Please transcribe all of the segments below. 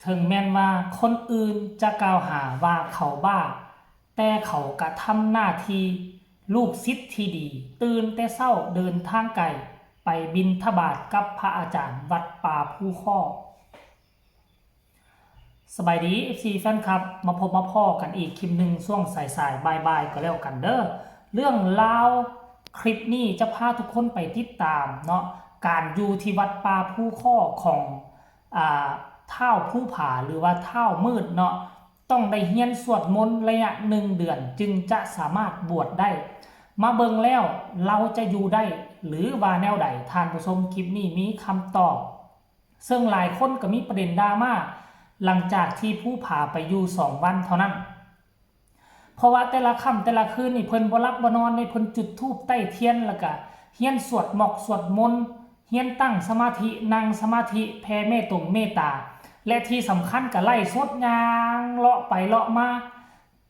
ເຖິງແມ່ນວ່າຄົນອື່ນຈະກ່າວຫາວ່າເຂົາບ້າ, ແຕ່ເຂົາກະທຳໜ້າທີ່ລູກສິດທີ່ດີ, ຕື່ນແຕ່ເຊົ້າເດີນທາງໄກໄປບິນທະບາດກັບພະອາຈານວັດປ່າພູຄໍ້. ສະບາຍດີ ເອັຟຊີ ແຟນຄລັບ, ມາພົບມາພໍ້ກັນອີກຄລິບໜຶ່ງຊ່ວງສາຍໆ ບ່າຍໆ ກໍແລ້ວກັນເດີ້. ເລື່ອງລາວຄລິບນີ້ຈະພາທຸກຄົນໄປຕິດຕາມເນາະ ການຢູ່ທີ່ວັດປ່າພູຄໍ້ຂອງ ອ່າ ທ້າວພູຜາ ຫຼືວ່າທ້າວມືດເນາະ ຕ້ອງໄດ້ຮຽນສວດມົນໄລຍະໜຶ່ງເດືອນຈຶ່ງຈະສາມາດບວດໄດ້. ມາເບິ່ງແລ້ວລາວຈະຢູ່ໄດ້ ຫຼືວ່າແນວໃດ? ທ່ານຜູ້ຊົມ, ຄລິບນີ້ມີຄຳຕອບ. ເຊິ່ງຫຼາຍຄົນກໍມີປະເດັນດຣາມາ ຫຼັງຈາກທີ່ພູຜາໄປຢູ່ສອງວັນເທົ່ານັ້ນ. ເພາະວ່າແຕ່ລະຄ່ຳແຕ່ລະຄືນນີ້ເພິ່ນບໍ່ຫຼັບບໍ່ນອນເດ້, ເພິ່ນຈຸດທູບໄຕ້ທຽນ ແລ້ວກະຮຽນສວດໝອກສວດມົນ, ຮຽນຕັ້ງສະມາທິ, ນັ່ງສະມາທິ, ແຜ່ເມຕົງເມດຕາ ແລະ ທີ່ສຳຄັນກະໄລ່ສົດຍ່າງເລາະໄປເລາະມາ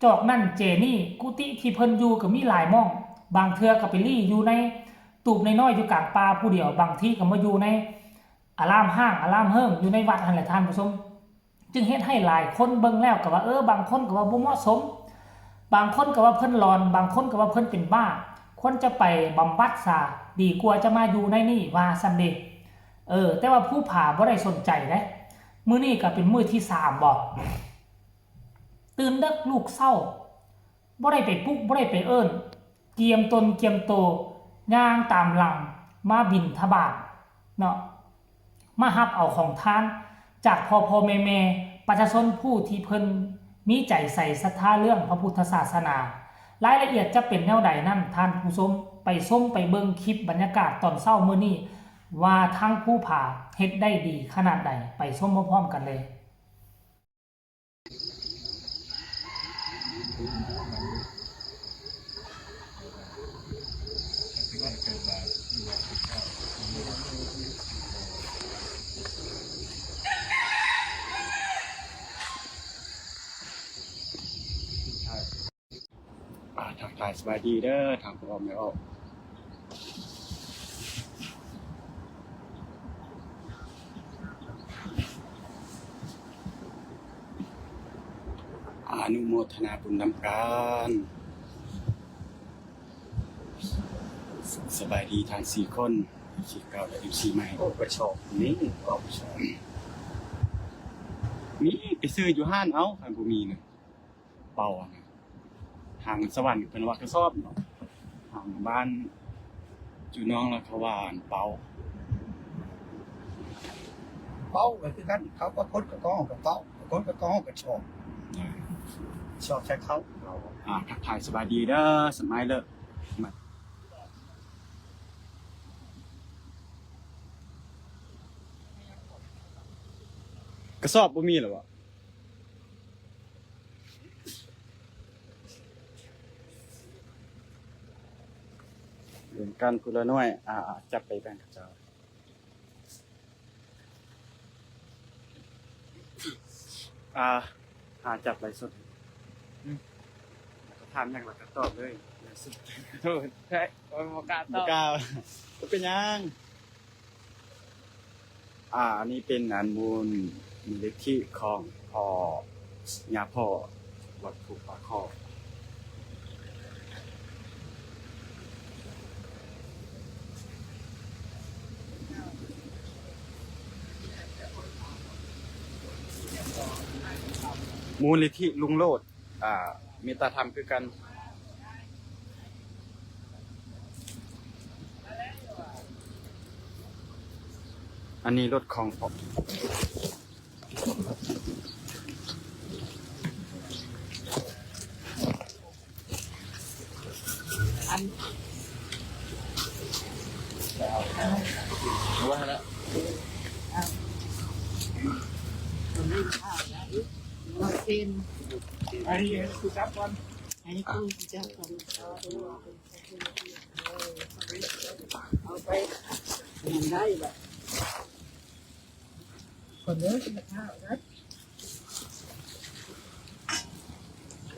ຈອກນັ້ນເຈນີ້. ກຸຕິທີ່ເພິ່ນຢູ່ກໍມີຫຼາຍໝ່ອງ, ບາງເທື່ອກໍໄປລີ້ຢູ່ໃນຕູບນ້ອຍໆ ຢູ່ກາງປ່າຜູ້ດຽວ, ບາງທີກໍມາຢູ່ໃນອາລາມຮ້າງອາລາມເຮີ້ງຢູ່ໃນວັດຫັ້ນແຫຼະທ່ານຜູ້ຊົມ. ຈຶ່ງເຮັດໃຫ້ຫຼາຍຄົນເບິ່ງແລ້ວກໍວ່າ ເອີ ບາງຄົນກໍວ່າບໍ່ເໝາະສົມ, ບາງຄົນກໍວ່າເພິ່ນຫຼອນ, ບາງຄົນກໍວ່າເພິ່ນເປັນບ້າ, ຄວນຈະໄປບຳບັດສາ ດີກວ່າຈະມາຢູ່ໃນນີ້ ວ່າຊັ້ນເດ. ເອີ ແຕ່ວ່າພູຜາບໍ່ໄດ້ສົນໃຈເດ້. ມື້ນີ້ກໍເປັນມື້ທີສາມບໍ? ຕື່ນເດິກລູກເຊົ້າ ບໍ່ໄດ້ໄປປຸກ ບໍ່ໄດ້ໄປເອີ້ນ, ກຽມຕົນກຽມໂຕ ຍ່າງຕາມຫຼັງມາບິນທະບາດເນາະ, ມາຮັບເອົາຂອງທານຈາກພໍ່ໆແມ່ໆ ປະຊາຊົນຜູ້ທີ່ເພິ່ນມີໃຈໃສສັດທາເລື່ອງພະພຸດທະສາສະໜາ. ລາຍລະອຽດຈະເປັນແນວໃດນັ້ນ ທ່ານຜູ້ຊົມໄປຊົມໄປເບິ່ງຄລິບບັນຍາກາດຕອນເຊົ້າມື້ນີ້ ວ່າທາງພູຜາເຮັດໄດ້ດີຂະໜາດໃດ, ໄປຊົມພ້ອມໆກັນເລີຍ. ອ່າ ທັກທາຍສະບາຍດີເດີ ທາງພໍ່ແມ່ອອກ ອະນຸໂມທະນາບຸນນຳກັນ. ສະບາຍດີທັງສີ່ຄົນ ເອັຟຊີເກົ່າ ແລະ ເອັຟຊີໃໝ່. ໂອ້ ກະຊອກນີ້ ເອົາກະຊອກ ມີໄປຊື້ຢູ່ຮ້ານເອົາ ຄັນບໍ່ມີນະ. ເປົານະ ທາງສະຫວັນເພິ່ນວ່າກະສອບເນາະ, ທາງບ້ານຈຸນ້ອງລະເຂົາວ່າອັນເປົາ. ເປົາກໍຄືກັນ ເຂົາກໍຄົນກໍຕ້ອງກັບເປົາ, ຄົນກໍຕ້ອງກັບຊອບ ຊອບໃສ່ເຂົາ. ອ່າ ທັກທາຍສະບາຍດີເດີ ສະໄໝເລີ ກະສອບບໍ່ມີລະບໍ? ລວມກັນຄົນລະໜ່ວຍ ອ່າ ຈັບໄປແບ່ງເຂົາເຈົ້າ ອ່າ ຫາຈັບໄລສົດ ອືມ ແລ້ວກໍຖາມຫຍັງແລ້ວກໍຕອບເລີຍ ໄລສົດ. ໂອ້ຍ ບໍ່ກ້າຕອບ ບໍ່ກ້າ ບໍ່ເປັນຫຍັງ. ອ່າ ອັນນີ້ເປັນອັນມູນນິທິຂອງພໍ່ ຍາພໍ່ ວັດພູຜາຄໍ້. ມູນນິທິລຸງໂລດ ອ່າ ເມດຕາທຳຄືກັນ. ອັນນີ້ລົດຂອງ ອັນ ວ່າແລ້ວ ເຊັນ ອັນນີ້ ໃຫ້ຄູຈັບກ່ອນ ເອົາໄປ ມັນໄດ້ແຫຼະ ກ່ອນເດີ ກິນເຂົ້ານ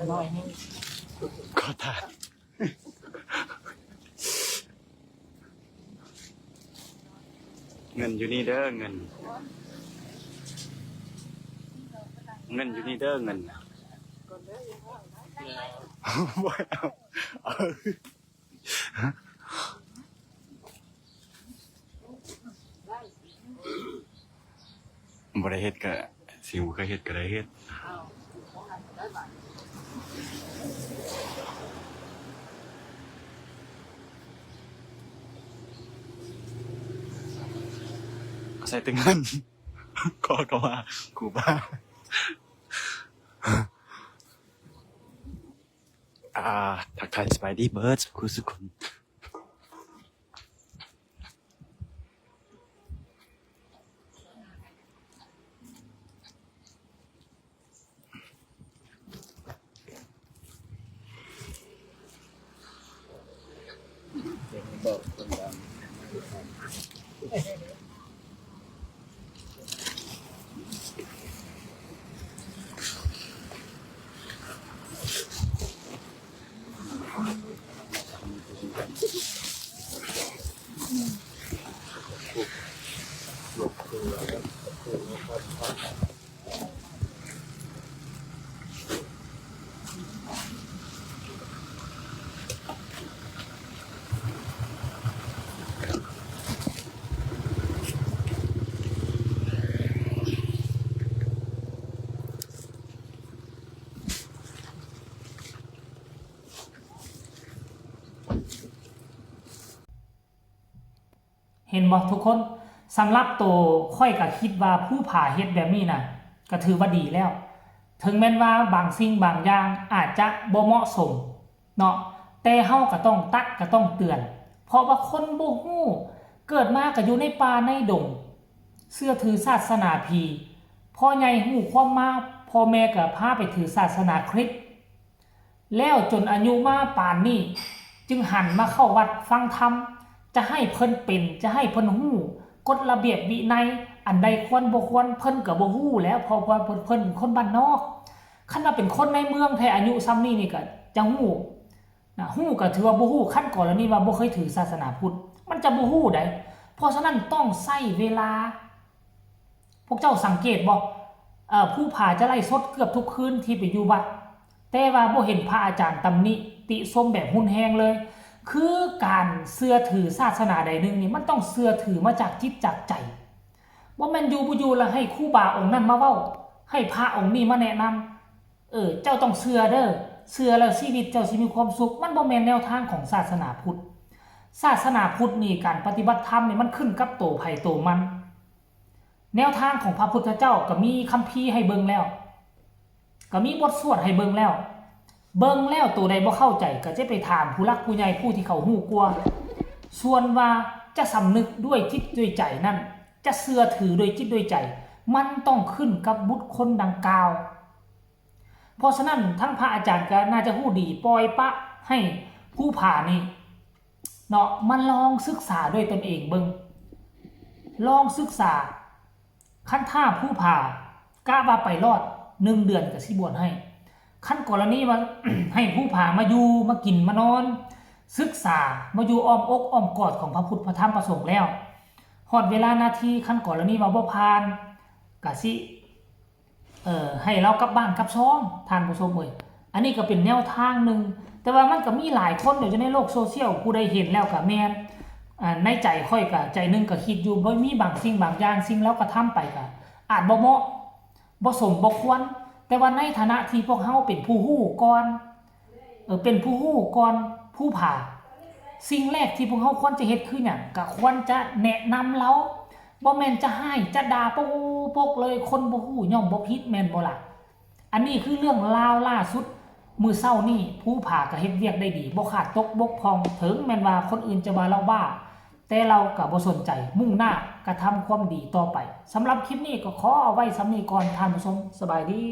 ະ ໜ້ອຍໜຶ່ງ ຂໍທານ. ເງິນຢູ່ນີ້ເດີ ເງິນ. ເງິນຢູ່ນີ້ເດີ ເງິນນະ ບໍ່ເອົາ ເອົາ ບໍ່ໄດ້ເຮັດກະ ສິ່ງບໍ່ເຄີຍເຮັດກະໄດ້ເຮັດ. ໃສ່ແຕ່ເງິນ ຂໍເຂົ້າມາຄູບາ. ອ່າ ທັກທາຍສະບາຍດີເບີດສູ່ຄົນ. ເຫັນບໍ່ທຸກຄົນ? ສຳລັບໂຕຂ້ອຍກະຄິດວ່າພູຜາເຮັດແບບນີ້ນະ ກະຖືວ່າດີແລ້ວ. ເຖິງແມ່ນວ່າບາງສິ່ງບາງຢ່າງອາດຈະບໍ່ເໝາະສົມເນາະ, ແຕ່ເຮົາກະຕ້ອງຕັກ ກະຕ້ອງເຕືອນ ເພາະວ່າຄົນບໍ່ຮູ້ ເກີດມາກະຢູ່ໃນປ່າໃນດົງ ເຊື່ອຖືສາສະໜາຜີ, ພໍ່ໃຫຍ່ຮູ້ຄວາມມາ ພໍ່ແມ່ກະພາໄປຖືສາສະໜາຄຣິດ. ແລ້ວຈົນອາຍຸມາປານນີ້ ຈຶ່ງຫັນມາເຂົ້າວັດຟັງທຳ, ຈະໃຫ້ເພິ່ນເປັນ ຈະໃຫ້ເພິ່ນຮູ້ກົດລະບຽບວິໄນ ອັນໃດຄວນບໍ່ຄວນ ເພິ່ນກະບໍ່ຮູ້ແລ້ວ ເພາະວ່າເພິ່ນ ເພິ່ນເປັນຄົນບ້ານນອກ. ຄັນວ່າເປັນຄົນໃນເມືອງແທ້ ອາຍຸຊ່ຳນີ້ນີ້ກະຈະຮູ້ນະ, ຮູ້ກະຖືວ່າບໍ່ຮູ້ ຄັນກໍລະນີວ່າບໍ່ເຄີຍຖືສາສະໜາພຸດ ມັນຈະບໍ່ຮູ້ໃດ໋. ເພາະສະນັ້ນຕ້ອງໃຊ້ເວລາ. ພວກເຈົ້າສັງເກດບໍ່? ເອີ ພູຜາຈະໄລຟ໌ສົດເກືອບທຸກຄືນທີ່ໄປຢູ່ວັດ, ແຕ່ວ່າບໍ່ເຫັນພະອາຈານຕຳນິຕິຊົມແບບຮຸນແຮງເລີຍ. ຄືການເຊື່ອຖືສາສະໜາໃດໜຶ່ງນີ້ ມັນຕ້ອງເຊື່ອຖືມາຈາກຈິດຈາກໃຈ, ບໍ່ແມ່ນຢູ່ບໍ່ຢູ່ລະໃຫ້ຄູບາອົງນັ້ນມາເວົ້າ, ໃຫ້ພະອົງນີ້ມາແນະນຳ. ເອີ ເຈົ້າຕ້ອງເຊື່ອເດີ, ເຊື່ອແລ້ວຊີວິດເຈົ້າຊິມີຄວາມສຸກ. ມັນບໍ່ແມ່ນແນວທາງຂອງສາສະໜາພຸດ. ສາສະໜາພຸດນີ້ ການປະຕິບັດທຳນີ້ ມັນຂຶ້ນກັບໂຕໃຜໂຕມັນ. ແນວທາງຂອງພະພຸດທະເຈົ້າກະມີຄຳພີໃຫ້ເບິ່ງແລ້ວ, ກະມີບົດສວດໃຫ້ເບິ່ງແລ້ວ. ເບິ່ງແລ້ວໂຕໃດບໍ່ເຂົ້າໃຈ ກະຈະໄປຖາມຜູ້ຫຼັກຜູ້ໃຫຍ່ ຜູ້ທີ່ເຂົາຮູ້ກວ່າ. ສ່ວນວ່າຈະສຳນຶກດ້ວຍຈິດດ້ວຍໃຈນັ້ນ, ຈະເຊື່ອຖືດ້ວຍຈິດດ້ວຍໃຈ, ມັນຕ້ອງຂຶ້ນກັບບຸກຄົນດັ່ງກ່າວ. ເພາະສະນັ້ນ ທັງພະອາຈານກະໜ້າຈະຮູ້ດີ, ປ່ອຍປະໃຫ້ພູຜານີ້ເນາະ ມາລອງສຶກສາດ້ວຍຕົນເອງເບິ່ງ, ລອງສຶກສາ. ຄັນຖ້າພູຜາກະວ່າໄປລອດ ໜຶ່ງເດືອນກະຊິບວດໃຫ້. ຄັນກໍລະນີວ່າ ໃຫ້ພູຜາມາຢູ່ ມາກິນ ມານອນ ສຶກສາ ມາຢູ່ອ້ອມອົກອ້ອມກອດຂອງພະພຸດ ພະທຳ ພະສົງແລ້ວ, ຮອດເວລາໜ້າທີ່ ຄັນກໍລະນີວ່າບໍ່ຜ່ານ ກະຊິ ເອີ ໃຫ້ລາວກັບບ້ານກັບຊ່ອງ ທ່ານຜູ້ຊົມເອີຍ. ອັນນີ້ກະເປັນແນວທາງໜຶ່ງ, ແຕ່ວ່າມັນກະມີຫຼາຍຄົນຢູ່ໃນໂລກໂຊຊຽວ ຜູ້ໃດເຫັນແລ້ວກະແມ່ນ, ອາ ໃນໃຈຂ້ອຍກະ ໃຈໜຶ່ງກະຄິດຢູ່ ບໍ່ມີບາງສິ່ງບາງຢ່າງ ສິ່ງລາວກະທຳໄປກະອາດບໍ່ເໝາະ ບໍ່ສົມບໍ່ຄວນ, ແຕ່ວ່າໃນຖານະທີ່ພວກເຮົາເປັນຜູ້ຮູ້ກ່ອນ ເອີ ເປັນຜູ້ຮູ້ກ່ອນພູຜາ, ສິ່ງແລກທີ່ພວກເຮົາຄວນຈະເຮັດຄືຫຍັງ? ກະຄວນຈະແນະນຳລາວ, ບໍ່ແມ່ນຈະຮ້າຍຈະດ່າປົກໆເລີຍ. ຄົນບໍ່ຮູ້ຍ່ອມບໍ່ຜິດ ແມ່ນບໍ່ລະ? ອັນນີ້ຄືເລື່ອງລາວລ່າສຸດ. ມື້ເຊົ້ານີ້ພູຜາກະເຮັດວຽກໄດ້ດີ ບໍ່ຂາດຕົກບົກຜ່ອງ, ເຖິງແມ່ນວ່າຄົນອື່ນຈະວ່າລາວບ້າ ແຕ່ລາວກະບໍ່ສົນໃຈ, ມຸ່ງໜ້າກະທຳຄວາມດີຕໍ່ໄປ. ສຳລັບຄລິບນີ້ກໍຂໍເອົາໄວ້ຊ່ຳນີ້ກ່ອນ ທ່ານຜູ້ຊົມ. ສະບາຍດີ.